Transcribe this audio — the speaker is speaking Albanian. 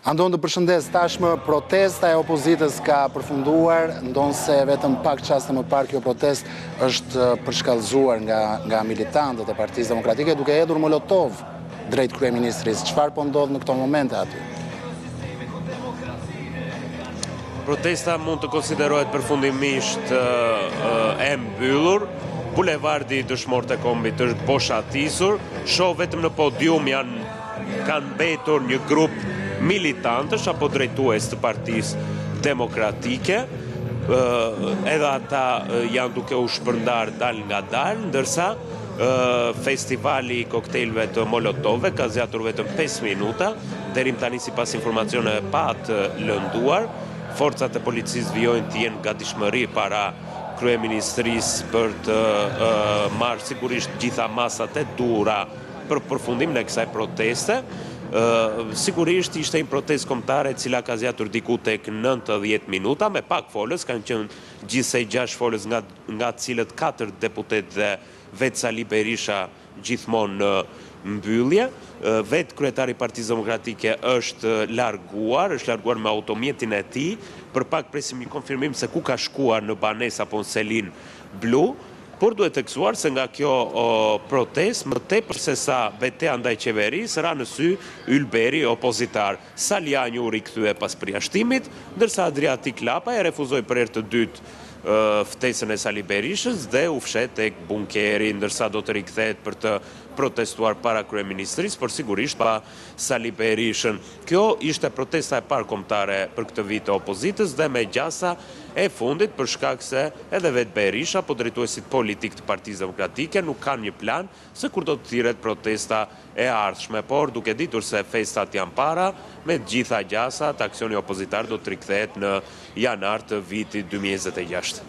Andon të përshëndes, tashmë protesta e opozitës ka përfunduar, ndonëse vetëm pak çaste më parë kjo protestë është përshkallëzuar nga nga militantët e Partisë Demokratike duke hedhur molotov drejt kryeministrisë. Çfarë po ndodh në këto momente aty? Protesta mund të konsiderohet përfundimisht e mbyllur. Bulevardi Dëshmorët e Kombit është boshatisur. Shoh vetëm në podium janë kanë mbetur një grup militantësh apo drejtues të Partisë Demokratike. Edhe ata janë duke u shpërndarë dalëngadalë, ndërsa festivali i koktejleve të molotovëve ka zgjatur vetëm 5 minuta, deri më tani sipas informacioneve pa të lënduar. Forcat e policisë vijojnë të jenë në gatishmëri para kryeministrisë për të marrë sigurisht gjitha masat e duhura për përfundimin e kësaj proteste. Sigurisht ishte një protestë kombëtare e cila ka zgjatur diku tek 90 minuta, me pak folës, kanë qenë gjithsej 6 folës nga nga të cilët 4 deputetë dhe vetë Sali Berisha gjithmonë në mbyllje. Vetë kryetari i Partisë Demokratike është larguar, është larguar me automjetin e tij. Për pak presim një konfirmim se ku ka shkuar në banesë apo në selinë blu. Por duhet theksuar se nga kjo protestë, më tepër se sa beteja ndaj qeverisë, ra në sy ylberi opozitar. Salianji u rikthye pas përjashtimit, ndërsa Adriatik Lapaj e refuzoi për herë të dytë ftesën e Sali Berishës dhe u fsheh tek bunkeri, ndërsa do të rikthehet për të protestuar para kryeministrisë, por sigurisht pa Sali Berishën. Kjo ishte protesta e parë kombëtare për këtë vit të opozitës dhe me gjasa e fundit për shkak se edhe vetë Berisha apo drejtuesit politikë të Partisë Demokratike nuk kanë një plan se kur do të thirret protesta e ardhshme, por duke ditur se festat janë para, me të gjitha gjasat aksioni opozitar do të rikthehet në janar të vitit 2026.